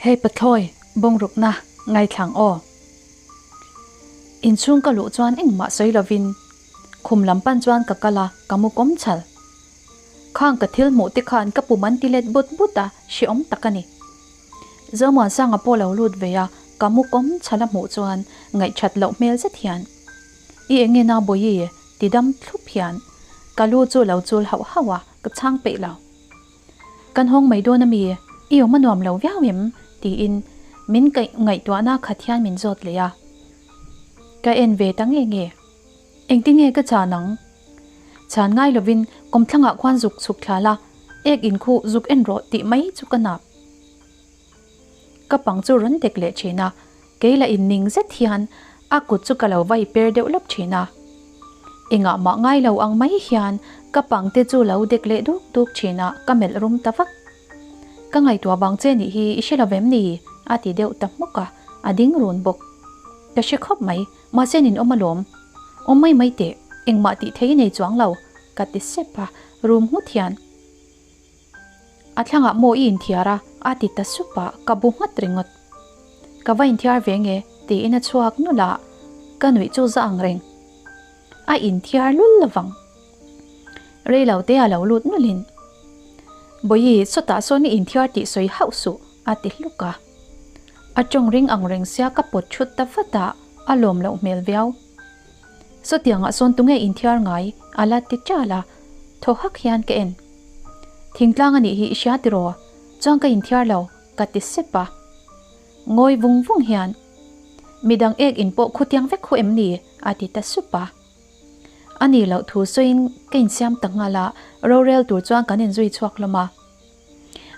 Hei pathlawi bungrukna ngaithlang aw. Inchhung ka luh chuan engmah sawi lovin khum lam pan chuan ka kal a, ka mu kawm chhal. Khang ka thil hmuh te khan ka pum an ti let but but a, hrehawm tak a ni. Zomuansanga pawh lo lut ve a, ka mu kawm chhal a hmuh chuan ngaihthat loh hmel zet hian, I enge na Bawihi? ti dam thlup hian ka lu chu lo chul hauh hauh a, ka chhang peih lo. Kan hawng mai dawn ami? I awm a nuam lo viau em? tiin min kaih ngaihtuahna khat hian min zawt leh a. Ka en ve ta nge nge. Engtin nge ka chan ang? Chhan ngai lovin kawmthlangah khuan zuk chhuk thla la, ek in khu zuk en rawh tih mai chu ka nap. Ka pang chu rawn dek leh thin a, kei la in ning zet hian a kut chu ka lo vai per deuh lawp thin a. Engah mah ngai lo ang mai hian ka pang te chu lo dek leh duk duk thin a, ka melh rum ta vak. Ka ngaihtuah vang che nih hi i hre lo vem ni? a ti deuh ta hmuk a, a ding run bawk. Ka hre khawp mai, mahse nin awm alawm. Awm mai mai teh, engmah tih thei nei chuang lo, ka ti sep a, rum nghut hian. A thlangah maw i inthiar a? a ti ta sup a, ka bu nghat ringawt. Ka va inthiar ve nge? tiin a chhuak nulh a, ka nuih chu za ang reng. A inthiar lul lovang. Rei lo te a lo lut nulhin, Bawihi, sawtah sawn i inthiar tih sawi hauh suh, a ti hluk a. A tawng ring ang reng sia ka pawt thut ta vat a, a lawm loh hmel viau. Sawtiangah sawn tunge inthiar ngai? a la ti ṭal a, thaw hak hian ka en. Thingtlang a nih hi i hria tiraw? Chuan ka inthiar lo, ka ti sep a. Ngawi vung vung hian, Midang ek in pawh khutiang vek khu em ni? a ti ta sup a. A nih loh thu sawiin ka insiam ta nghal a, rorel tur chuan kan inzui chhuak hlawm a.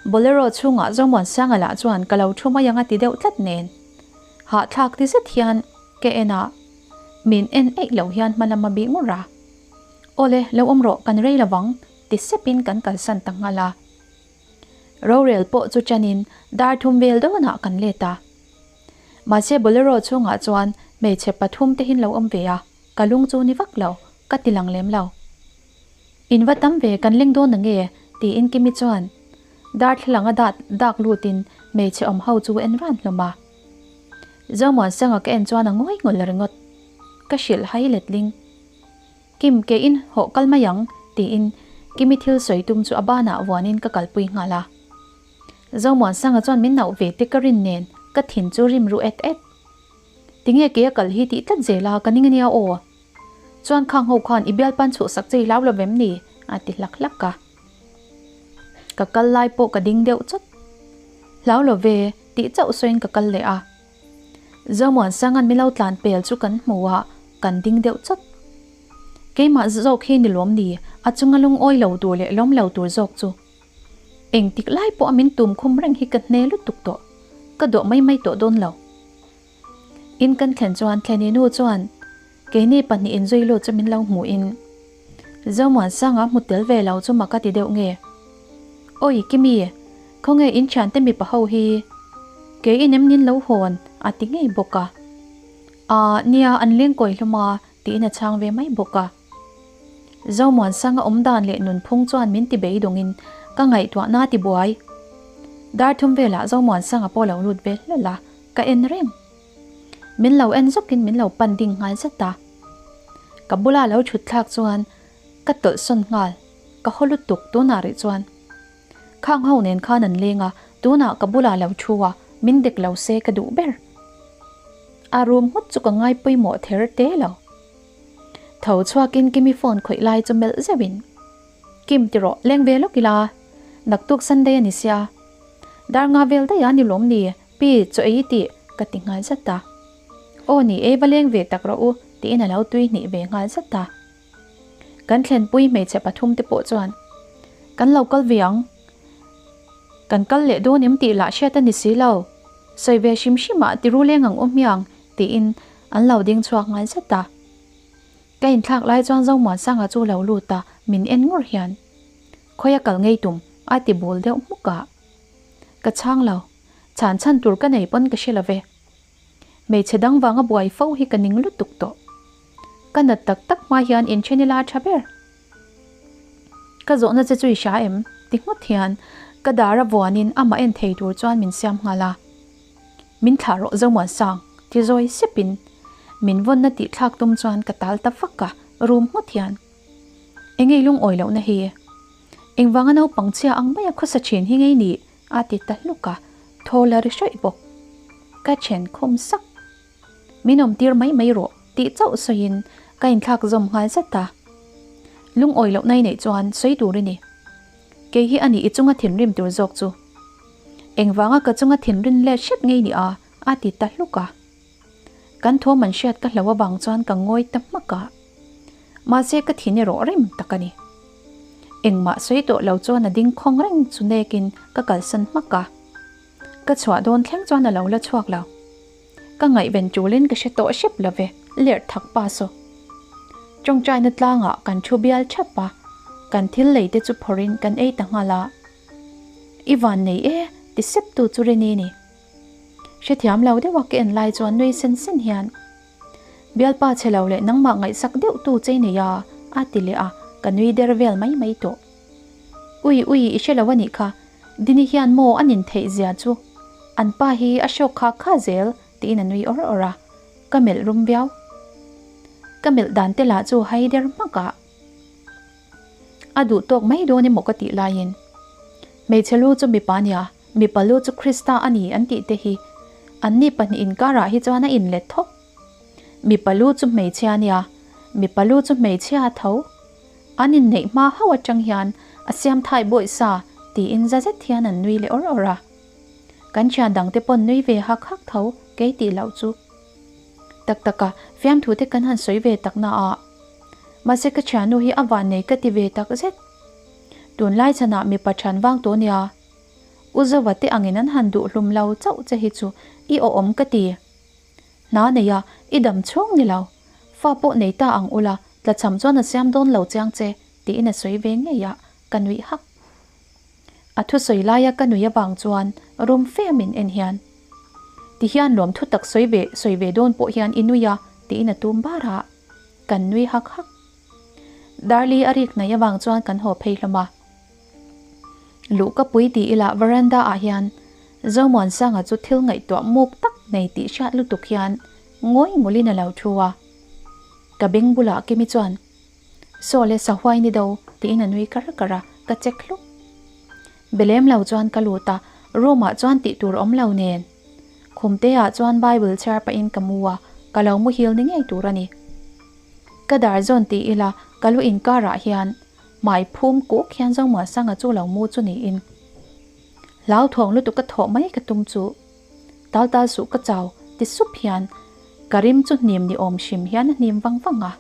Bolero chhungah Zomuansanga lah chuan ka lo thu mai ang a ti deuh tlat nen. Hahthlak ti zet hian ka en a, min en eih loh hian hma lam a bih ngur a. Awle, lo awm rawh, kan rei lovang, ti sepin kan kalsan ta nghal a. Rorel pawh chu chanin dar thum vel dawnah kan let a. Mahse Bolero chhungah chuan hmeichhe pathum te hin lo awm ve a, ka lung chu ni vak lo, ka ti lang lem lo. In va tam ve kan leng dawn ange tiin Kimi chuan darthlalang a dat dak lutin hmeichhe awm ho chu en ran hlawm a. Zomuansanga ka en chuan a ngawi ngawlh ringawt. Ka hrilh hai letling. Kim ke in hawh kal mai ang tiin Kimi thil sawi tum chu a banah vuanin ka kalpui nghal a. Zomuansanga chuan min nauh ve te ka rin nen ka thin chu rim ru et et. Tinge ke a kal hi tih tlat zel a ka ning ania aw. Chuan khang ho khan i bialpan chhuhsak che i hlau lo vem ni? a ti hlak hlak a. Ka kal lai pawh ka ding deuh chawt. Hlau lo ve tih chauh sawiin ka kal leh a. Zomuansanga'n min lo tlan pel chu kan hmu a, kan ding deuh chawt. Keimah zawk hi ni lawm ni, a chunga lungawi lo tur leh lawm lo tur zawk chu. Engtik lai pawh a min tum khum reng hi ka hne lutuk tawh. Ka dawh mai mai tawh dawn lo. In kan thlen chuan Thleni nu chuan keini pahnih inzui lut chu min lo hmuh in Zomuansanga hmu tel ve lo chu mak a ti deuh nge. Awi Kimi, khawnge in thiante mipa ho hi? Kei in em nin lo hawn a ti ngei bawk a. Aa nia an leng kawi hlawm a tiin a chhang ve mai bawk a. Zomuansanga awm dan leh nunphung chuan min ti beidawngin ka ngaihtuahna ti buai. Dar thum velah Zomuansanga pawh lo lut ve hlawlh a, ka en reng. Min lo en zawkin min lo pan ding nghal zet a. Ka bula lo thut thlak chuan ka tawlh sawn nghal, ka haw lutuk tunah rih chuan. Khang ho nen khan an leng a, tunah ka bulah lo thu a, min dek lo se ka duh ber. A room nghut chu ka ngai pawimawh ther te lo. Tho chhuakin Kimi phone khawih lai chu melh zeuhin, Kim ti rawh, leng ve lawk ila, naktuk Sunday a ni sia. Dar nga vel daih a ni lawm ni, pi chaw ei i tih ka ti nghal zat a. Aw ni e, va leng ve tak rawh u tiin a lo tui hnih ve nghal zat a. Kan thlenpui hmeichhe pathum te pawh chuan, Kan lo kal ve ang, kan kal leh dawn em tih lah hriat a ni si lo, sawi ve hrim hrim ah ti ru leng ang u hmiang tiin an lo ding chhuak nghal zat a. Ka inthlak lai chuan Zomuansanga chu lo lut a, min en ngur hian, Khawi a kal ngei tum? a ti bul deuh hmuk a. Ka chhang lo, chhan chhan tur ka nei pawn ka hre lo ve. Hmeichhe dang vanga buai fo hi ka ning lutuk tawh. Ka nat tak tak hma hian inthen ila a tha ber. Ka zawhna che chu i hria em? ti nghut hian ka dar a vuanin amah en thei tur chuan min siam nghal a. Min thlah rawh Zomuansang, ti zawi sepin min vawnna tih thlak tum chuan ka tal ta vak a, rum nghut hian. Engei lungawi lohna hi? Engvanga naupang chhia ang maia khawsa thin hi ngei ni? a ti ta hluk a, thaw la ri hrawih bawk. Ka then khum sak. Min awm tir mai mai rawh tih chauh sawiin ka inthlak zawm nghal zat a. Lungawi lohna i neih chuan sawi tur i ni. Kei hi a ni i chunga thinrim tur zawk chu. Engvanga ka chunga thinrin let hrep ngei ni a? a ti ta hluk a. Kan thawm an hriat ka hlo avang chuan ka ngawi ta hmak a. Mahse ka thin erawh rem tak a ni. Engmah sawi tawh lo chuan a ding khawng reng chu nekin ka kalsan hmak a. Ka chhuah dawn thleng chuan a lo la chhuak lo. Ka ngaihven tulin ka hre tawh hrep lo ve, lerh thak pa saw. Tawngtaina tlangah kan thu bial thap a, kan thil lei te chu phawrhin kan ei ta nghal a. I van nei e, ti sep tu chu Rini ni. Hrethiam lo deuha ka en lai chuan nui sen sen hian, Bialpa chhe lo leh nangmah ngaihsak deuh tu chei nei a, a ti leh a, ka nui der vel mai mai tawh. Ui ui i hre lo a nih kha, Dini hian maw a nin theih zia chu, an pa hi a hrawk kha kha zel tiin a nui awr awr a, ka melh rum viau. Ka melh dan te lah chu hai der hmak a. A duh tawk mai dawn emaw ka tih laiin, Hmeichhe lu chu mipa nia, mipa lu chu Krista a ni an tih te hi anni pahnih inkarah hi chuan a inlet thawk. Mipa lu chu hmeichhia nia, mipa lu chu hmeichhia a tho. An inneih hma hauh atang hian a siam thai bawih sa tiin za zet hian an nui leh awr awr a. Kan thian dangte pawn nui ve hak hak tho kei tih loh chu. Tak tak a, fiamthu te kan han sawi ve tak na a. Mahse ka thiannu hi a van nei ka ti ve tak zet. Tunlai chhanah mipa thian vang tawh nia. U Zova te angin an han duh hlum lo chauh che hi chu i awhawm ka ti. Hna nei a, i dam chhung ni lo. Fa pawh nei ta ang ula, tlachham chuan a siam dawn lo chiang che, tiin a sawi ve ngei a, ka nuih hak. A thusawi laia ka nuih avang chuan rum fe min en hian, Ti hian lawm thu tak sawi ve sawi ve dawn pawh hian i nui a, tiin a tum bar a, kan nui hak hak. Darli a rik hnaih avang chuan kan haw phei hlawm a. Luh ka pui ti ila veranda ah hian Zomuansanga chu thil ngaihtuah muk tak nei tih hriat lutuk hian ngawi ngulin a lo thu a. Ka beng bulah Kimi chuan, Saw le sahuai ni do tiin a nui kar kar a, ka check hluk. Be lem lo chuan ka lut a, room ah chuan tih tur awm lo nen. Khumte ah chuan Bible chhiar pahin ka mu a, ka lo muhil ni ngei tur a ni. Ka dar zawn ti ila ka lu inkarah hian hmai phum kuk hian Zomuansanga chu lo mu chu niin. Hlauthawng lutuk ka thawh mai ka tum chu tal tal suh ka chau ti sup hian ka rim chu hnim ni awm hrim hian a hnim vang vang a.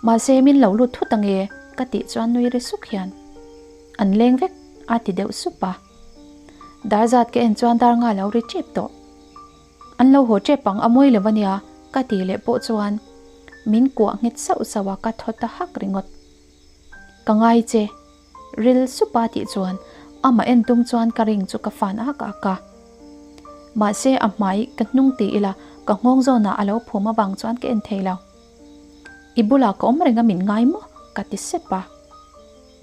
Mahse min lo lut thut ange ka tih chuan nui ri suk hian an leng vek a ti deuh sup a. Dar zat ka en chuan dar nga lo ri tep tawh. An lo haw tep ang a mawi lo ania ka tih leh pawh chuan min kuah nghet sauh sauh a ka thaw ta hak ringawt. Ka ngai che. Ril supa tih chuan amah en tum chuan ka ring chu ka fan ak ak a. Mahse a hmai ka hnung ti ila ka nghawng zawnah a lo phum avang chuan ka en thei lo. I bulah ka awm reng a min ngai maw? ka ti sep a.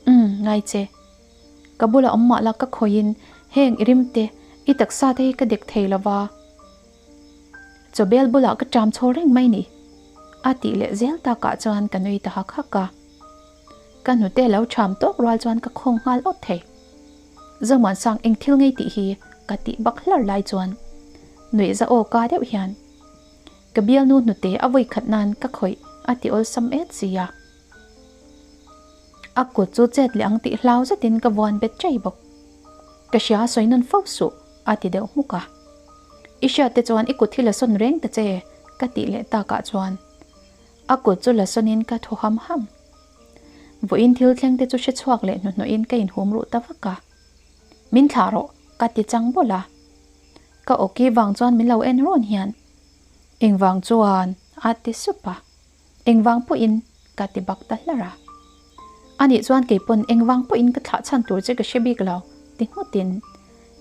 Umm ngai che. Ka bulah awm mah la ka khawiin heng i rim te i taksa te hi ka dek thei lo va. Chawbel bulah ka ṭam chhaw reng mai ni. A tih leh zel takah chuan ka nui ta hak hak a. Ka hnute lo ṭham tawk rual chuan ka khawng nghal awt thei. Zomuansang eng thil ngei tih hi ka tih bak hlar lai chuan nuih za aw ka deuh hian ka bialnu hnute a vawi khat nan ka khawih a ti awlsam et si a. A kut chu chet leh ang tih hlau zetin ka vuan bet chei bawk. Ka hria sawi nawn fo suh a ti deuh hmuk a. I hriat te chuan i kut hi la sawn reng ta che ka tih leh takah chuan a kut chu la sawnin ka thaw ham ham. Vawiin thil thleng te chu hre chhuak leh hnuhnawhin ka inhum ruh ta vak a. Min thlah rawh ka ti chang bawlh a. Ka awki vang chuan min lo en rawn hian engvang chuan a ti sup a. Engvang pawhin ka ti bak ta hlar a. Anih chuan kei pawn engvang pawhin ka thlah chhan tur che ka hre bik lo ti nghutin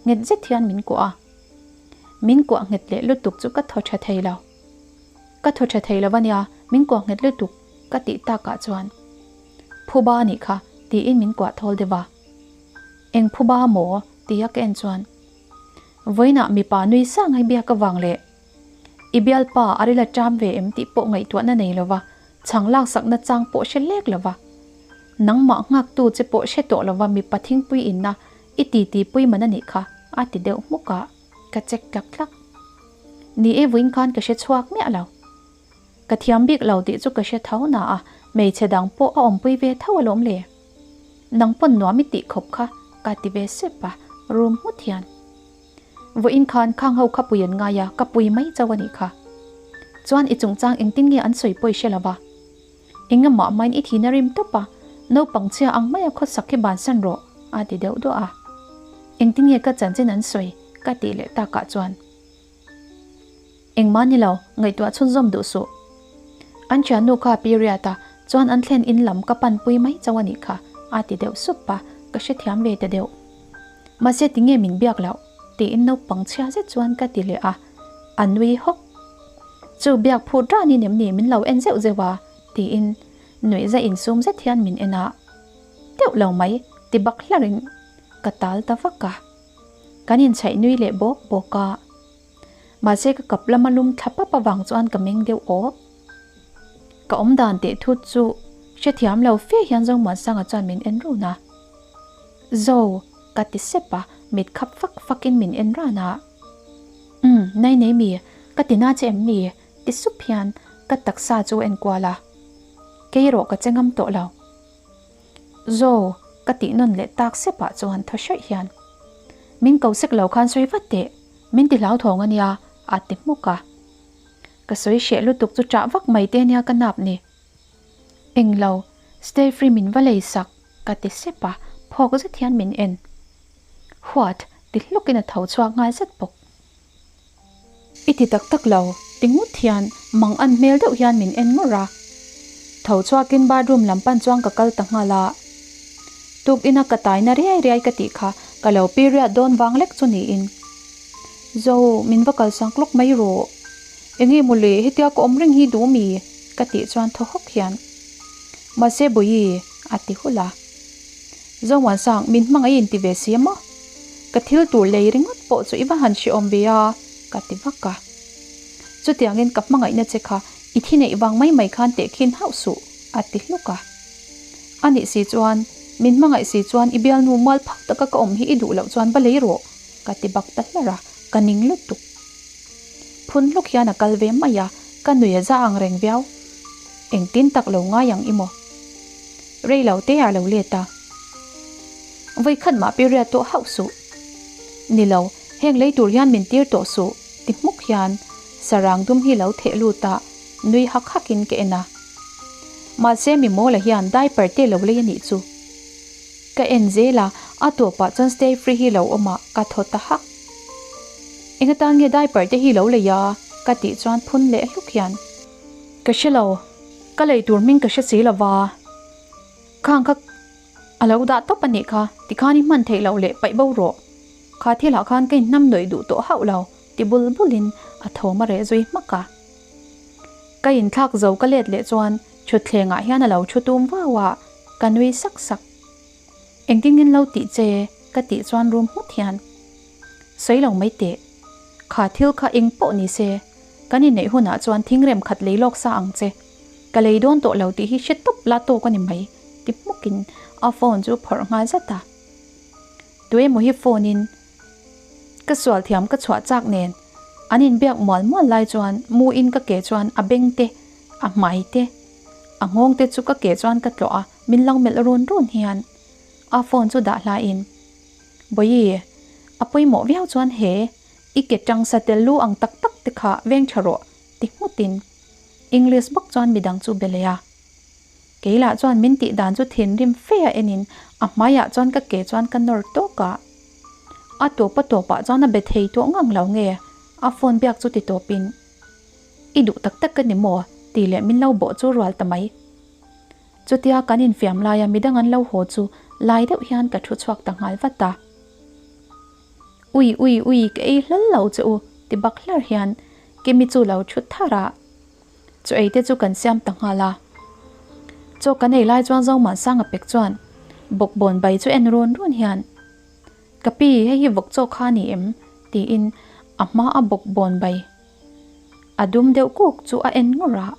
nghet zet hian min kuah a. Min kuah nghet leh lutuk chu ka thaw tha thei lo. Ka thaw tha thei lo ania, min kuah nghet lutuk ka tih takah chuan Phuba anih kha tiin min kuah thawl deuh a. Eng phuba maw? tia ka en chuan. Vawiinah mipa nui sang ai biak avang leh i bialpa a ril a ṭam ve em tih pawh ngaihtuahna nei lova chhang laksakna chang pawh hre lek lova nangmah nghaktu che pawh hre tawh lova mipa thingpui inna i titi pui man a nih kha a ti deuh hmuk a, ka check tlak tlak. Ni e vawiin khan ka hre chhuak miah lo. Ka thiam bik lo tih chu ka hre tho na a, hmeichhe dang pawh a awmpui ve tho alawm le. Nang pawn nuam i tih khawp kha ka ti ve sep a, room nghut hian. Vawiin khan khang ho kha pui an ngai a, ka pui mai chauh a nih kha. Chuan i chungchang engtin nge an sawi pawh i hre lo va. Engamah main i thihna rim tawp a, naupang chhia ang maia khawsak hi bansan rawh a ti deuh duah a. Engtin nge ka chanchin an sawi ka tih leh takah chuan. Engmah ni lo, ngaihtuah chhunzawm duh suh. An thiannu kha period a, chuan an thlen in lam ka panpui mai chauh a nih kha, a ti deuh sup a, ka hrethiam ve ta deuh. Mahse tinge min biak loh? tiin naupang chhia zet chuan ka ti leh a, a nui hawk. Chu biak phut ranin em ni min lo en zeuh zeuh a? tiin nuihza insum zet hian min en a, deuh lo mai ti bak hlarin ka tal ta vak a. Kan inchhaih nui leh bawk bawk a. Mahse ka kap lama lum thla pap avang chuan ka meng deuh awk. Ka awm dan teh thut chu hrethiam lo fe hian Zomuansanga chuan min en run a. Zo, ka ti sep a, mit khap fak fakin min en ran a. Umm, nai nei mi, ka ti na che em ni? ti sup hian ka taksa chu a en kual a. Kei erawh ka che ngam tawh lo. Zo, ka tih nawn leh tak sepah chuan thaw hraih hian, Min ko sek lo khan sawi vat teh, min ti hlauthawng a nia, a ti hmuk a. Ka sawi hreh lutuk chu ṭah vak mai te nia ka nap ni. Englo, stay free min va lei sak, ka ti sep a, phawk zet hian min en. What? ti hlukin a tho chhuak nghal zet bawk. I ti tak tak lo, ti ngut hian mang an hmel deuh hian min en ngawrh a. Tho chhuakin bathroom lam pan chuan ka kal ta nghal a. Tukina ka taina riai riai ka tih kha ka lo period dawn vang lek chu niin. Zo, min va kalsan klawk mai rawh. Enge maw le, hetia ka awm reng hi duh mi? ka tih chuan thaw hawk hian. Mahse Bawihi, a ti hulh a. Zomuansang, min hmangaih in ti ve si a maw? Ka thil tur lei ringawt pawh chu i va han hrehawm ve a, ka ti vak a. Chutiangin ka hmangaihna che kha i thi neih vang mai mai khan tehkhin hauh suh, a ti hluk a. A nih si chuan, min hmangaih si chuan i bialnu mual phak taka ka awm hi i duh loh chuan va lei rawh, ka ti bak ta hlar a, ka ning lutuk. Phun hluk hian a kal ve mai a, ka nui a za ang reng viau. Engtin tak lo ngai ang i maw? Rei lo te a lo let a. Vawikhat mah period tawh hauh suh. Ni lo, heng lei tur hian min tir tawh suh, ti hmuk hian sarang dum hi lo theh lut a, nui hak hak in ka en a. Mahse mi mawla hian diaper te lo lei a nih chu. Ka en zel a, a tawpah chuan stay free hi lo awm a, ka thaw ta hak. Eng atan nge diaper te hi lo lei a? ka tih chuan phun leh hluk hian. Ka hre lo, ka lei tur hming ka hre si lo va, khang kha a lo dah tawp a nih kha, tikhan i hman theih loh leh paih bo rawh. Kha thilah khan ka inhnam nawih duh tawh hauh lo, ti bul bulin a thawm a reh zui hmak a. Ka inthlak zo ka let leh chuan thutthlengah hian a lo thu tum vau a, ka nui sak sak. Engtin ngin lo tih che? ka tih chuan rum nghut hian, Sawi lo mai teh, kha thil kha eng pawh ni se, Kan inneih hunah chuan thingrem khat lei lawk sa ang che. Ka lei dawn tawh lo tih hi hre tawp la tawk a ni mai, ti hmukin a phone chu phawrh nghal zat a. Tuemaw hi phone in ka sual thiam ka chhuah chak nen an inbiak mual mual lai chuan mu in ka ke chuan a beng te, a hmai te, a nghawng te chu ka ke chuan ka tlawh a, min lo melh run run hian a phone chu dah hlain, Bawihi, a pawimawh viau chuan he I ke tang sa tel lu ang tak tak te kha veng tha rawh, ti nghutin English bawk chuan midang chu be leh a. Kei lah chuan min tih dan chu thinrim fe a enin a hmaiah chuan ka ke chuan ka nawr tawk a. A tawp a tawpah chuan a be thei tawh ngang lo nge a phone biak chu ti tawpin, I duh tak tak ka ni maw? tih leh min lo bawh chu rual ta mai. Chutia kan infiam laia midang an lo haw chu lai deuh hian ka thu chhuak ta nghal vat a. Ui ui ui ka ei hlal lo che u ti bak hlar hian Kimi chu lo thut thar a, chaw ei te chu kan siam ta nghal a. Chaw kan ei lai chuan Zomuansanga pek chuan bawkbawn bai chu en run run hian, Ka pi, hei hi vawk chaw kha a ni em? tiin a hma a bawk bawn bai a dum deuh kuk chu a en ngawr a,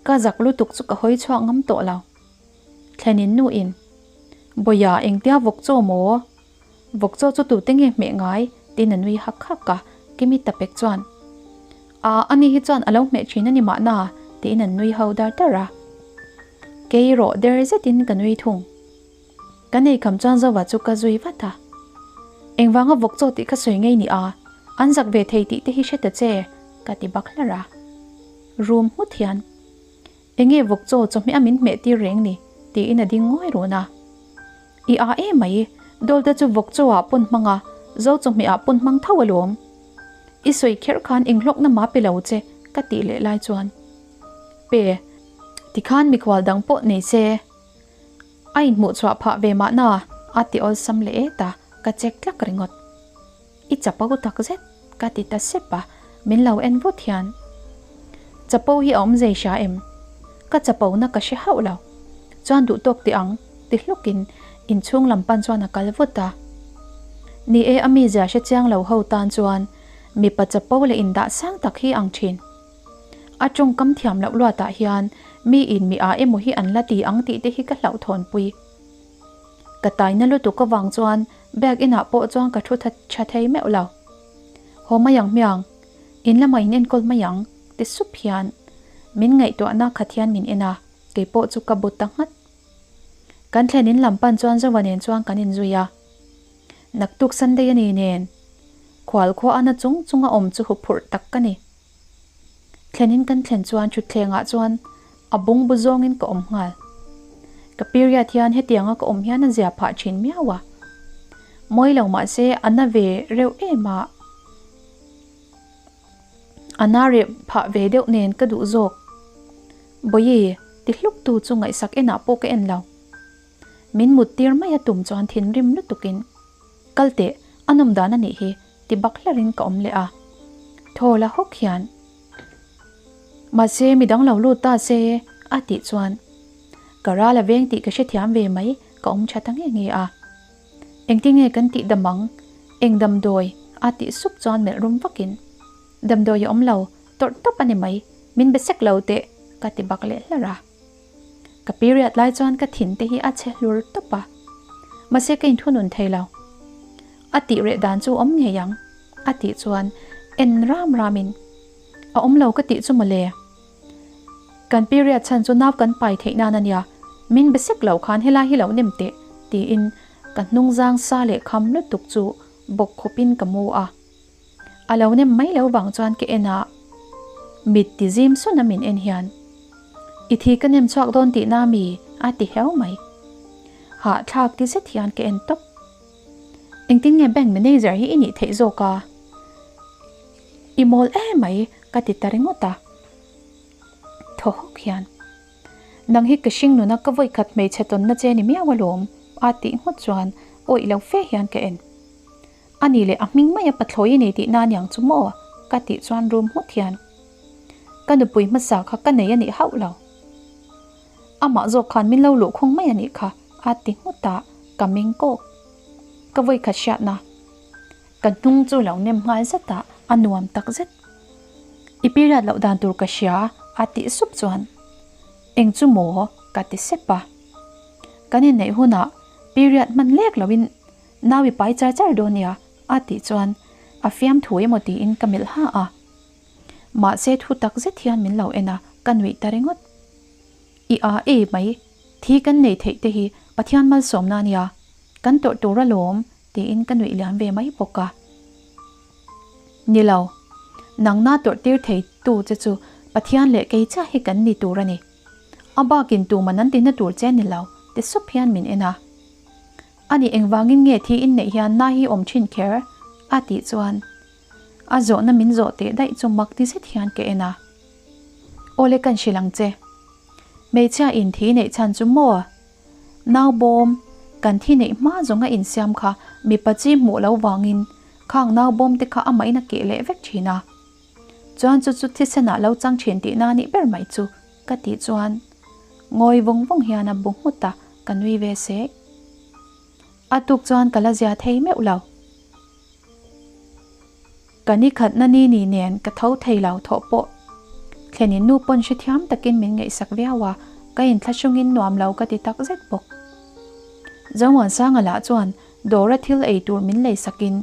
ka zak lutuk chu ka hawi chhuak ngam tawh lo. Thlenin nu in, Bawia engtia vawk chaw maw? Vawk chaw chu tute nge hmeh ngai? tiin a nui hak hak a, Kimi ta pek chuan, Aa ani hi chuan a lo hmeh thin a ni mahna tiin an nui ho dar dar a. Kei rawh der zetin ka nui thung. Kan eikham chuan Zova chu ka zui vat a. Engvanga vawk chaw tih ka sawi ngei ni a, an zak ve thei tih te hi hre ta che, ka ti bak hlar a. Room nghut hian, Enge vawk chaw chawhmeh a min hmeh tir reng ni? tiin a ding ngawi run a. I a em mai, Dawlte chu vawk chaw ah pawn hmang a, zo chawhmeh ah pawn hmang tho alawm. I sawi kherh khan enghlawkna ma pe lo che, ka tih leh lai chuan. Pe, tikhan mikhual dang pawh nei se. A inhmuh chhuah phah ve mahna a ti awlsam leh et a, ka check tlak ringawt. I chapo tak zet, ka ti ta sep a, min lo en vut hian. Chapo hi a awm zei hria em? Ka chapo na ka hre hauh lo. Chuan duh tawk teh ang, ti hlukin inchhung lam pan chuan a kal vut a. Ni e, a mizia hre chiang lo ho tan chuan mipa chapo leh indah sang tak hi ang thin. A tawngkam thiam loh luatah hian mi in mi ah emaw hi an la ti ang tih te hi ka hlauhthawnpui. Ka taina lutuk avang chuan bag inah pawh chuan ka thu tha thei meuh lo. Haw mai ang hmiang, in lamah in enkawl mai ang ti sup hian min ngaihtuahna khat hian min en a, kei pawh chu ka bu ta nghat. Kan thlen in lam pan chuan Zoa nen chuan kan inzui a. Naktuk Sunday a ni nen, khual khua ana chung chunga awm chu huphurh tak ka ni. Thlenin kan thlen chuan thutthlengah chuan a bungbu zawngin ka awm nghal. Ka period hian hetianga ka awm hian a zia phah thin miau a. Mawi lo mah se a na ve reuh em a. A na reh phah ve deuh nen ka duh zawk. Bawihi, ti hluk tu chu ngaihsak enah pawh ka en lo. Min mut tir mai a tum chuan thinrim lutukin, Kal teh, a nawm dan a nih hi, ti bak hlarin ka awm leh a. Thaw la hawk hian, Mahse, midang lo lut ta se, a tih chuan, Ka ral a veng tih ka hrethiam ve mai, ka awm tha ta nge nge a. Engtin nge kan tih dam ang? Eng damdawi? a tih sup chuan melh rum vakin, Damdawi a awm lo, tawrh tawp a ni mai, min be sek lo teh, ka ti bak leh hlar a. Ka period lai chuan ka thin te hi a chhe hlur tawp a, mahse ka inthunun thei lo. A tih reh dan chu awm ngei ang, a tih chuan en ram ramin, A awm lo ka tih chu mawle. Kan period chhan chu nau kan pai theih nan a nia, min be sek lo khan helai hi lo nem teh, tiin ka hnungzang sa leh kham lutuk chu bawk khawpin ka mu a. A lo nem mai lo vang chuan ka en a, mit ti zim sun a min en hian, I thi ka nem chhuak dawn tih na mi? a ti heu mai. Hahthlak ti zet hian ka en tawp. Engtin nge bank manager hi i nih theih zawk a? I mawl em mai ka ti ta ringawt a. Thaw hawk hian, Nang hi ka hring nuna ka vawikhat hmeichhe tawnna che ni miau alawm a tih nghawt chuan awih lo fe hian ka en. A ni leh a hming mai a pathlawi i nei tih na aniang chu maw? ka tih chuan rum nghut hian ka nupui hmasa kha ka nei a nih hauh lo. Amah zawk khan min lo luhkhung mai a nih kha a ti nghut a, ka meng kawk. Ka vawi khat hriatna ka hnung chu lo nem nghal zet a, a nuam tak zet. I period loh dan tur ka hria a tih sup chuan eng chu maw? ka ti sep a. Kan inneih hunah period hman lek loin Nau i pai char char dawn nia a tih chuan a fiamthu emaw tiin ka melh ha a. Mahse thu tak zet hian min lo en a, ka nuih ta ringawt. I a ei mai, thi kan nei theih te hi Pathian malsawmna ania, kan tawrh tur alawm tiin ka nuih liam ve mai bawk a. Ni lo, nangna tawrh tir thei tu che chu Pathian leh kei chiah hi kan ni tur a ni. A bakin tuman an tihna tur che ni lo ti sup hian min en a. A nih engvangin nge thi inneih hian na hi awm thin kher? a tih chuan a zawhna min zawh teh daih chu mak ti zet hian ka en a. Awle kan hrilh ang che. Hmeichhia in thi neih chhan chu maw? Nau bawm, kan thi neih hma zawng a insiam kha mipa chi hmuh lo vangin khang nau bawm te kha amahin a keh leh vek thin a. Chuan chu chu thisenah lo chang thin tihna a nih ber mai chu ka tih chuan ngawi vawng vawng hian a bu nghut a, ka nui ve sek. A tuk chuan ka la zia thei meuh lo. Ka ni khatna ni ni nen ka tho thei lo thawh pawh. Thlenin nu pawn hrethiam takin min ngaihsak viau a, ka inthlahrungin nuam lo ka ti tak zet bawk. Zomuansanga lah chuan dawra thil ei tur min leisakin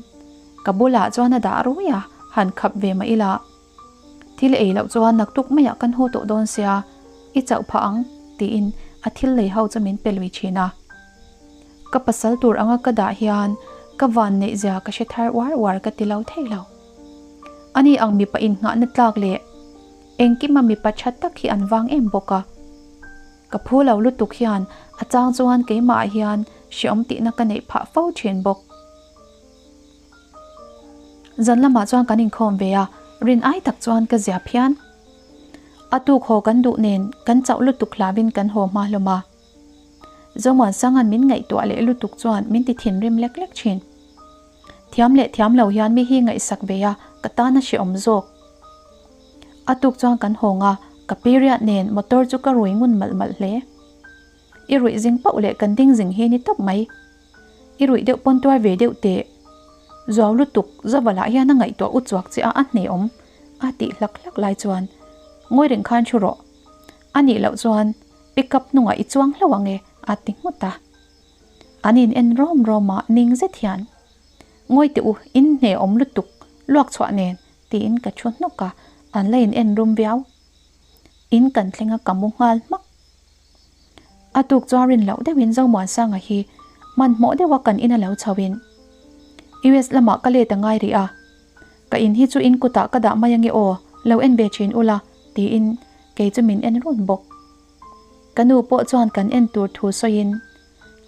ka bulah chuan a dah rui a, han khap ve mah ila. Thil ei loh chuan naktuk maiah kan haw tawh dawn sia, i chauh phah ang, tiin a thil lei ho chu min pe lui thin a. Ka pasal tur anga ka dah hian ka van neih zia ka hre thar uar uar ka ti lo thei lo. Ani ang mipa innghahna tlak leh engkima mipa tha tak hi an vang em bawk a. Ka phu lo lutuk hian a chang chuan keimah hian hreawm tihna ka neih phah fo thin bawk. Zan lamah chuan kan inkhawm ve a, rin ai tak chuan ka zia phian. A tuk haw kan duh nen kan chauh lutuk hlauin kan haw hma hlawm a. Zomuansanga'n min ngaihtuah leh lutuk chuan min ti thinrim lek lek thin. Thiam leh thiam lo hian mi hi ngaihsak ve a, ka tan a hrehawm zawk. A tuk chuan kan hawng a, ka period nen motor chu ka rui ngun malh malh hle. I ruih zing pauh leh kan ding zing hi ni tawp mai. I ruih deuh pawn tuar ve deuh teh. Zuau lutuk, Zavala hian a ngaihtuah u chuak che a a hneawm, a tih hlak hlak lai chuan ngawi reng khan thu rawh. A nih loh chuan pick up hnungah i chuang hlauh ang e, a ti nghut a. An in en rawm rawm a, ning zet hian, Ngawi teh u, in hneawm lutuk, luak chhuah nen, tiin ka thu hnawk a, an la in en rum viau. In kan thleng a ka mu nghal hmak. A tuk chuan rin loh deuhin Zomuansanga hi hmanhmawh deuha kan in a lo chho in US lamah ka let a ngai rih a, ka in hi chu in kutah ka dah mai ange aw, lo en ve thin ula tiin kei chu min en run bawk. Ka nu pawh chuan kan en tur thu sawiin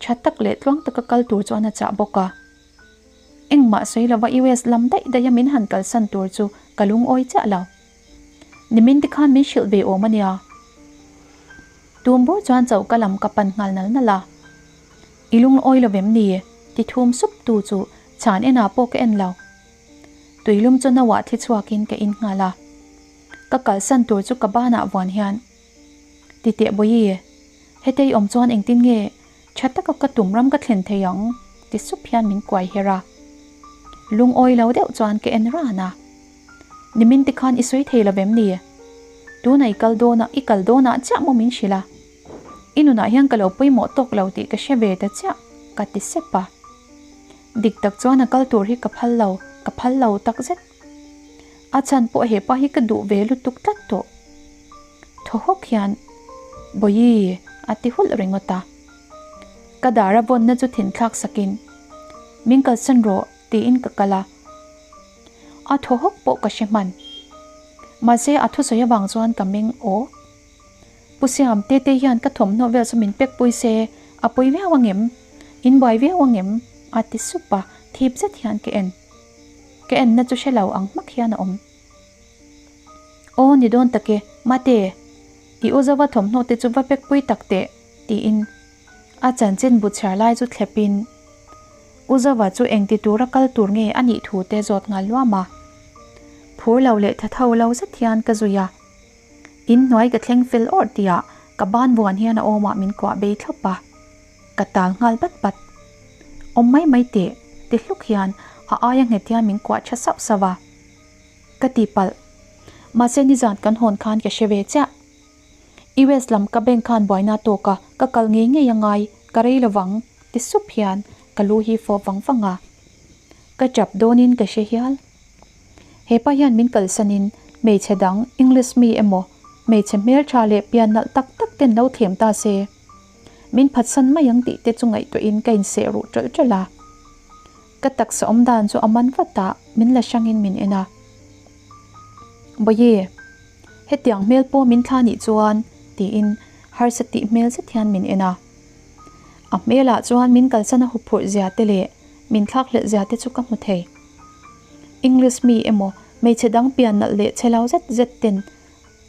tha tak leh tluang taka kal tur chuan a chah bawk a. Engmah sawi lova US lam daih daiha min han kalsan tur chu ka lungawi chiah lo. Nimin te khan min hrilh ve awm a nia. Tum bur chuan choka lam ka pan nghal nal nal a. I lungawi lo vem ni? Ti thum sup tu chu chhan enah pawh ka en lo. Tuilum chu nauah thi chhuakin ka in nghal a. Ka kalsan tur chu ka banah vuan hian, Ti teh Bawihi, hetei awm chuan engtin nge tha taka ka tum ram ka thlen thei ang? Ti sup hian min kuai her a. Lungawi lo deuh chuan ka en ran a. Nimin te khan i sawi thei lo vem ni? Tuna i kal dawn a, i kal dawnah chiah maw min hrilh a? I nunah hian ka lo pawimawh tawk lo tih ka hre ve ta chiah, ka ti sep a. Dik tak chuan a kal tur hi ka phal lo, ka phal lo tak zet. A chhan pawh hepa hi ka duh ve lutuk tlat tawh. Thaw hawk hian, Bawihi, a ti hulh ringawt a. Ka dar a vawnna chu thinthlak sakin, Min kalsan rawh, tiin ka kal a. A thaw hawk pawh ka hre hman. Mahse a thusawi avang chuan ka meng aw. Pu Siam, Tete hian ka thawmhnaw vel chu min pek pui se, a pui viau angem? In buai viau angem? A ti sup a, thip zet hian ka en. Ka enna chu hre lo ang hmak hian a awm. Aw ni dawn tak e, Mate, i u zova thawmhnaw te chu va pek pui tak teh, tiin a chanchin bu chhiar lai chu thlepin U Zova chu engti tura kal tur nge a nih thu te zawt nghal luam a. Phur lo leh tha tho lo zet hian ka zui a. In hnuai ka thleng fel awrh tihah ka ban vuan hian a awmah min kuah bei thlawp a. Ka tal nghal bat bat. Awm mai mai teh, ti hluk hian a aia nghet hian min kuah tha sauh sauh a. Ka tihpalh. Mahse nizan kan hawn khan ka hre ve chiah. US lam ka bank khan buaina tawk a, ka kal ngei ngei a ngai, ka rei lovang, ti sup hian ka lu hi fawp vang vang a. Ka chap dawnin ka hre hial. Hepa hian min kalsanin hmeichhe dang English mi emaw hmeichhe hmeltha leh pian nalh tak tak ten lo thlem ta se, min phatsan mai ang tih te chu ngaihtuahin ka inseh ruh ṭawlh ṭawlh a. Ka taksa awm dan chu a man vat a, min la hrangin min en a. Bawihi, hetiang hmel pawh min thla nih chuan, tiin harsa tih hmel zet hian min en a. A hmelah chuan min kalsan a huphurh zia te leh min thlak hlelh zia te chu ka hmu thei. English mi emaw hmeichhe dang pian nalh leh chhe lo zet zet ten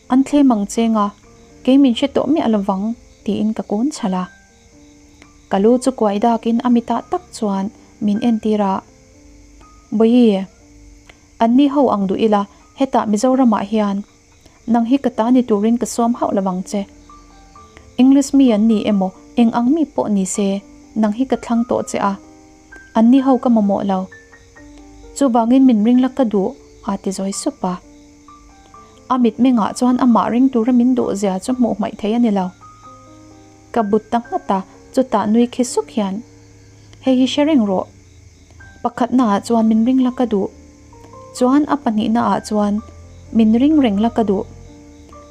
an thlem ang cheng a, kei min hre tawh miah lovang, tiin ka kun chhalh a. Ka lu chu kuai dakin a mitah tak chuan min entir a, Bawihi, anni ho ang duh ila hetah Mizoramah hian nang hi ka ta ni turin ka sawm hauh lo vang che. English mi an ni emaw eng ang mi pawh ni se nang hi ka thlang tawh che a, anni ho ka mamawh lo. Chuvangin min ring la ka duh. A ti zawi sup a. A mitmengah chuan amah ring tura min duh zia chu hmuh hmaih thei a ni lo. Ka but ta nghat a, chutah nui khi suk hian, Hei hi hre reng rawh. Pakhatnaah chuan min ring la ka duh. Chuan a pahnihnaah chuan min ring reng la ka duh.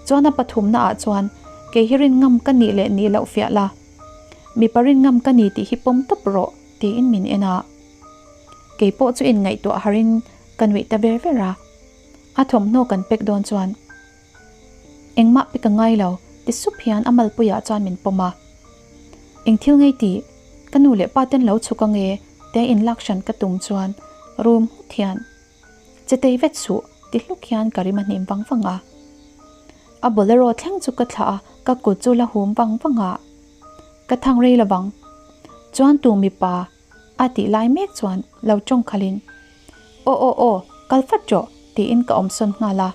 Chuan a pathumnaah chuan kei hi rin ngam ka nih leh nih loh fiah la. Mipa rin ngam ka ni tih hi pawm tawp rawh, tiin min en a. Kei pawh chu inngaihtuah harin ka nuih ta ver ver a. A thawmhnaw kan pek dawn chuan engmah pe ka ngai lo ti sup hian a malpuiah chuan min pawm a. Eng thil ngei tih ka nu leh pa ten lo chhuk ange tia inlak hran ka tum chuan rum nghut hian che tei vet suh ti hluk hian ka rim a hnim vang vang a. A bolero thleng chu ka thlah a, ka kut chu la hum vang vang a. Ka thang rei lovang chuan tu mipa A tih lai mek chuan lo tawng khalhin, Aw aw aw, kal fat rawh, tiin ka awm sawn nghal a.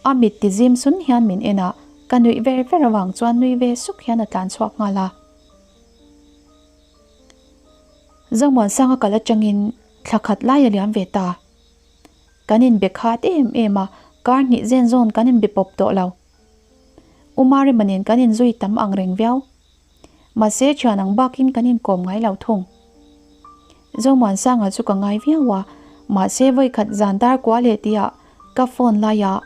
A mit ti zim sun hian min en a, ka nuih ver ver avang chuan nui ve suk hian a tlan chhuak nghal a. Zomuansanga kal atangin thla khat lai a liam ve ta. Kan inbe khat em em a, kar hnih zen zawn kan inbe pawp tawh lo. U Marema nen kan inzui tam ang reng viau. Mahse thian ang bakin kan inkawm ngai lo thung. Zomuansanga chu ka ngai viau a, mahse vawikhat zan dar kua leh tihah ka phone laia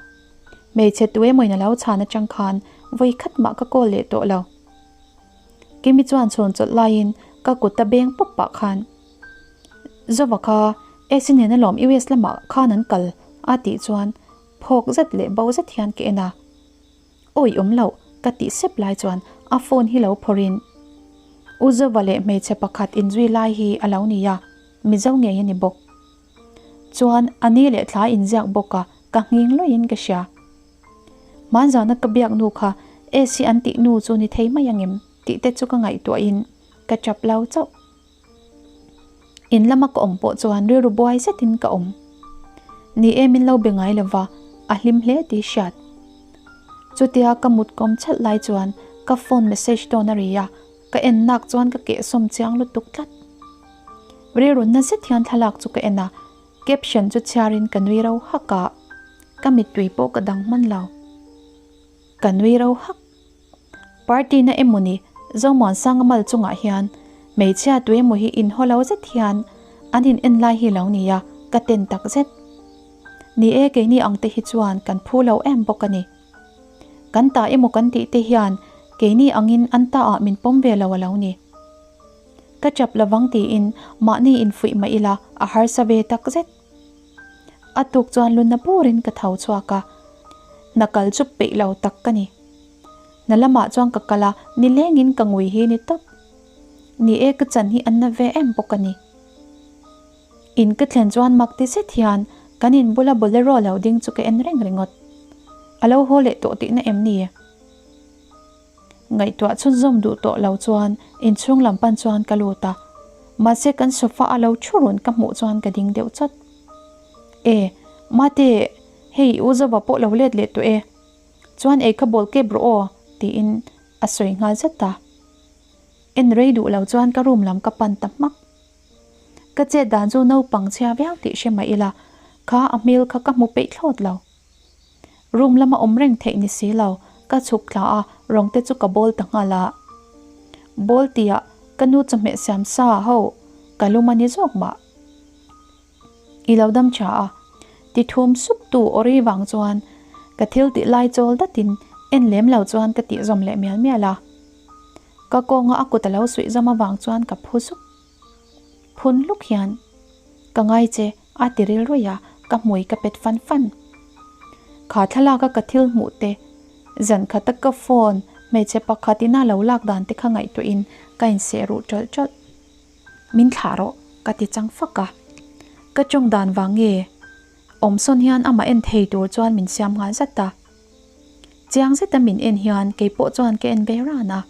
hmeichhe tu emawin a lo chhan atang khan vawikhat mah ka call leh tawh lo. Kimi chuan chhawn chawlh laiin ka kut a beng pawp pah khan Zova kha AC nen alawm US lamah khan an kal a tih chuan phawk zet leh bo zet hian ka en a. Awi awm loh, ka tih sep lai chuan a phone hi lo phawrhin U Zova leh hmeichhe pakhat inzui lai hi a lo ni a, Mizo ngei a ni bawk. Chuan a ni leh thla inziak bawk a, ka nghing luiin ka hria. Hmanzana ka biak nu kha AC an tih nu chu ni thei mai angem tih te chu ka ngaihtuahin ka tap lo chauh. In lama ka awm pawh chuan rilru buai zetin ka awm. Ni e min lo be ngai lova, a hlim hle tih hriat. Chutia ka mut kawm chalh lai chuan ka phone message dawn a ri a, ka en nak chuan ka kehsawm chiang lutuk tlat. Rilru na zet hian thlalak chu ka en a, caption chu chhiarin ka nui ro hak a, ka mittui pawh ka dang hman lo. Ka nui ro hak. Party na emaw ni Zomuansanga mal chungah hian hmeichhia tu emaw hi inhaw lo zet hian an in en lai hi lo nia ka ten tak zet. Ni e keini ang te hi chuan kan phu lo em bawk a ni. Kan ta emaw kan tih te hian keini angin an ta ah min pawm ve lo a lo ni. Ka chap lovang tiin mahni infuih mah ila a harsa ve tak zet. A tuk chuan lunna burin ka tho chhuak a, hna kal chu peih lo tak ka ni. Hna lamah chuan ka kal a, nilengin ka ngui hi ni tawp. Ni e ka chan hi an na ve em bawk a ni. In ka thlen chuan mak ti zet hian kan in bula bolero lo ding chu ka en reng ringawt. A lo haw leh tawh tihna em ni? Ngaihtuah chhunzawm duh tawh lo chuan inchhung lam pan chuan ka lut a, mahse kan sofa a lo thu run ka hmuh chuan ka ding deuh chawt. E, Mate, hei u Zova pawh lo let leh tawh e. Chuan ei kha bawl kep rawh aw, tiin a sawi nghal zet a. En rei duh lo chuan ka room lam ka pan ta hmak. Ka chet dan chu naupang chhia viau tih hre mah ila, kha a hmel kha ka hmu peih thlawt lo. Room lama awm reng theih ni si lo, ka chhuk thla a, rawng te chu ka bawl ta nghal a. Bawl tihah ka nu chawhmeh siam sa ho ka lum a ni zawk mah. I lo dam tha a, ti thum sup tu awri vang chuan ka thil tih lai chawl datin en lem lo chuan ka tih zawm leh mial mial a. Ka kawnga a kut a lo suih zawm avang chuan ka phu zuk. Phun hluk hian, Ka ngai che, a ti ril rawih a, ka hmui ka pet fan fan. Kha thlalaka ka thil hmuh te, zan khata ka phone hmeichhe pakhat ina lo lak dan te kha ngaihtuahin ka inseh ruh ṭawlh ṭawlh. Min thlah rawh, ka ti chang fak a. Ka ṭawng dan vang nge? Awmsawn hian amah en thei tur chuan min siam nghal zat a. Chiang zeta min en hian keipawh chuan ka en ve ran a.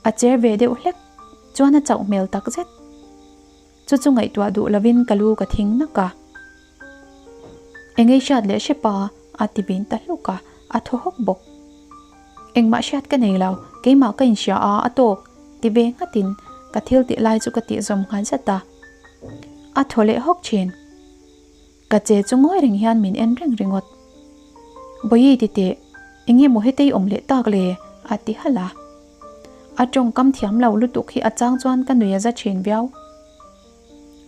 A cher ve deuh hlek chuan a chauh hmel tak zet. Chu chu ngaihtuah duh lovin ka lu ka thing nak a. Engei hriat leh hrepa a ti vin ta hluk a, a thaw hawk bawk. Engmah hriat ka nei lo, keimah ka inhria a, a tawk ti ve nghatin ka thil tih lai chu ka tih zawm nghal zat a. A thaw leh hawk thin. Ka che chu ngawi reng hian min en reng ringawt. Bawihi ti teh, eng nge maw hetei awm leh tak le? a ti halh a. A tawngkam thiam lo lutuk hi a chang chuan ka nui a za thin viau.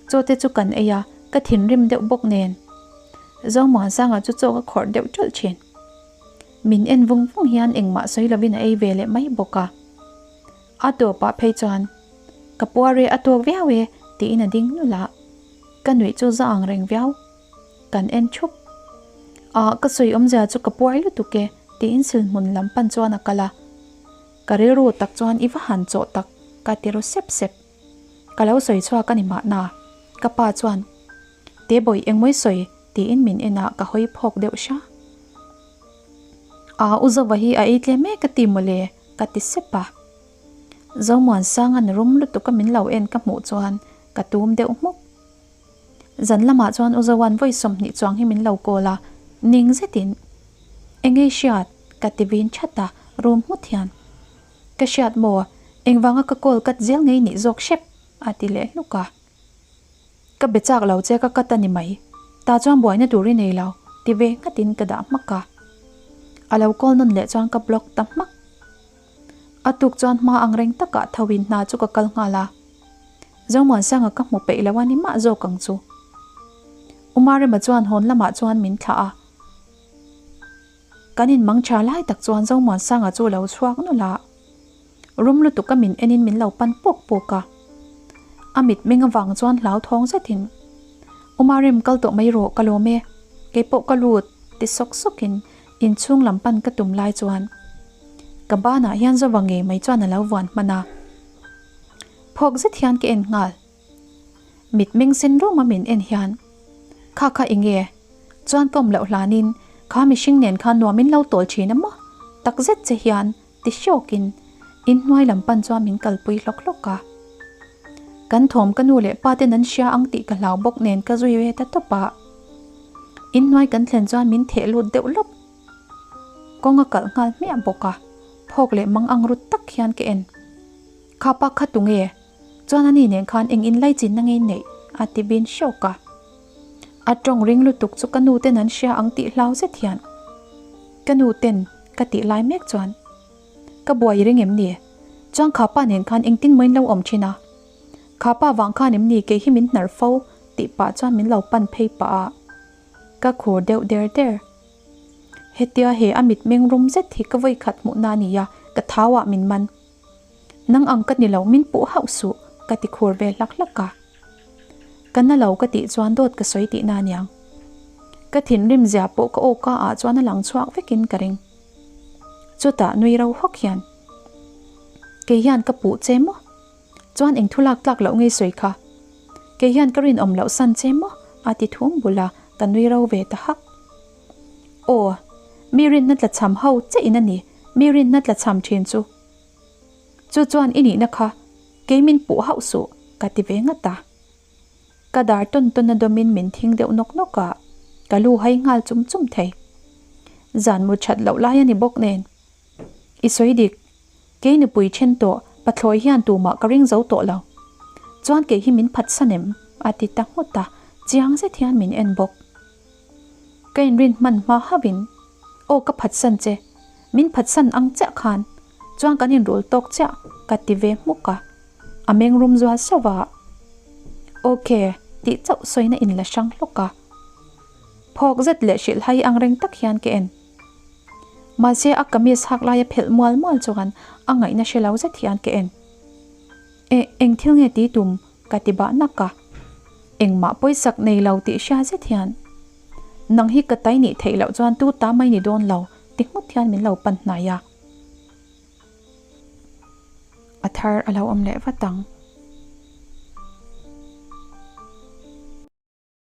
Chaw te chu kan ei a, ka thinrim deuh bawk nen. Zomuansanga chu chaw ka khawrh deuh ṭawlh thin. Min en vung vung hian engmah sawi lovin a ei ve leh mai bawk a. A tawpah phei chuan, Ka puar e, a tawk viau e, tiin a ding nulh a. Ka nuih chu za ang reng viau. Kan en thup. Ah, ka sawi awmzia chu ka puar lutuk e, tiin silhmun lam pan chuan a kal a. Ka rilru tak chuan i va han chawh tak, ka ti ru sep sep. Ka lo sawi chhuak a ni mahna. Ka pa chuan, Tebawih engmawi sawi? tiin min en a, ka hawi phawk deuh hra. Ah, u Zova hi a ei tlem e ka ti mawle, ka ti sep a. Zomuansanga'n rum lutuk a min lo en ka hmuh chuan ka tum deuh hmuk. Zan lamah chuan u Zoa'n vawi 20 chuang hi min lo call a, ning zetin, Engei hriat? ka ti vin that a, rum hmut hian. Ka hriat maw? Engvanga ka call cut zel ngei nih zawk hrep? a ti leh hluk a. Ka be chak lo che ka cut a ni mai. Tah chuan buaina tur i nei lo, ti ve nghatin ka dah hmak a. A lo call nawn leh chuan ka block ta hmak. A tuk chuan hma ang reng takah tho in hna chu ka kal nghal a. Zomuansanga ka hmu peih lo a ni mah zawk ang chu. Umarema chuan hawn lamah chuan min thlah a. Kan in mang tha lai tak chuan Zomuansanga chu a lo chhuak nawlh a. Rum lutuk a min enin min lo pan pawk pawk a. A mitmeng avang chuan hlauthawng zetin, Umarem kal tawh mai rawh ka lawm e, keipawh ka lut ti sawk sawkin inchhung lam pan ka tum lai chuan ka banah hian Zova ngei mai chuan a lo vuan hman a. Phawk zet hian ka en nghal. Mitmeng sen rum a min en hian, Kha kha enge? Chuan ka awm loh hlanin kha mihring nen khan nuam in lo tawl thin a maw? Tak zet che hian ti hrawkin inhnuai lam pan chuan min kalpui hlawk hlawk a. Kan thawm ka nu leh pa ten an hria ang tih ka hlau bawk nen ka zui ve ta tawp a. Inhnuai kan thlen chuan min theh lut deuh lawp. Kawng a kalh nghal hmiah bawk a, phawk leh mang ang rut tak hian ka en. Kha pa kha tunge? Chuan ani nen khan eng inlaichinna nge neih? a ti bin hrawk a. A tawng ring lutuk chu ka nu ten an hria ang tih hlau zet hian ka nu ten ka tih lai mek chuan ka buai ring em ni? Chuan kha pa nen khan engtin maw in lo awm thin a? Kha pa vang khan em ni kei hi min hnar fo? tih pah chuan min lo pan phei pah a, ka khur deuh der der. Hetia he a mitmeng rum zet hi ka vawikhat hmuhna a ni a, ka thau ah min man. Nang ang ka ni lo, min puh hauh suh, ka ti khur ve hlak hlak a. Ka na lo ka tih chuan dawt ka sawi tihna aniang. Ka thinrim zia pawh ka aw ka ah chuan a lang chhuak vekin ka ring. Chutah nui ro hawk hian, Kei hian ka puh che maw? Chuan eng thu lak tlak loh ngei sawi kha? Kei hian ka rinawm loh san che maw? a ti thum bul a, ka nui ro ve ta hak. Aw, mi rinna tlachham ho che in a ni, mi rinna tlachham thin chu. Chu chuan i nihna kha kei min puh hauh suh ka ti ve ngat a. Ka dar tawn tawn a dawmin min thing deuh nawk nawk a, ka lu hai nghal chum chum thei. Zan mu that loh lai a ni bawk nen. I sawi dik, kei nupui then tawh pathlawi hian tumah ka ring zo tawh lo. Chuan kei hi min phatsan em? a ti ta nghut a, chiang zet hian min en bawk. Ka inrin hman hma hauhin, Aw ka phatsan che, min phatsan ang chiah khan chuan kan inrul tawk chiah ka ti ve hmuk a, a meng rum zual sauh a. Ok tih chauh sawina in la hrang hlawk a. Phawk zet leh hrilh hai ang reng tak hian ka en. Mahse a kamis hak laia phelh mual mual chuan a ngaihna hre lo zet hian ka en. E, eng thil nge ti tum? ka ti bah nak a. Engmah pawisak nei lo tih hria zet hian, Nang hi ka tai nih theih loh chuan tu ta mai ni dawn lo, ti nghut hian min lo pan hnai a. A thar a lo awm leh vat ang.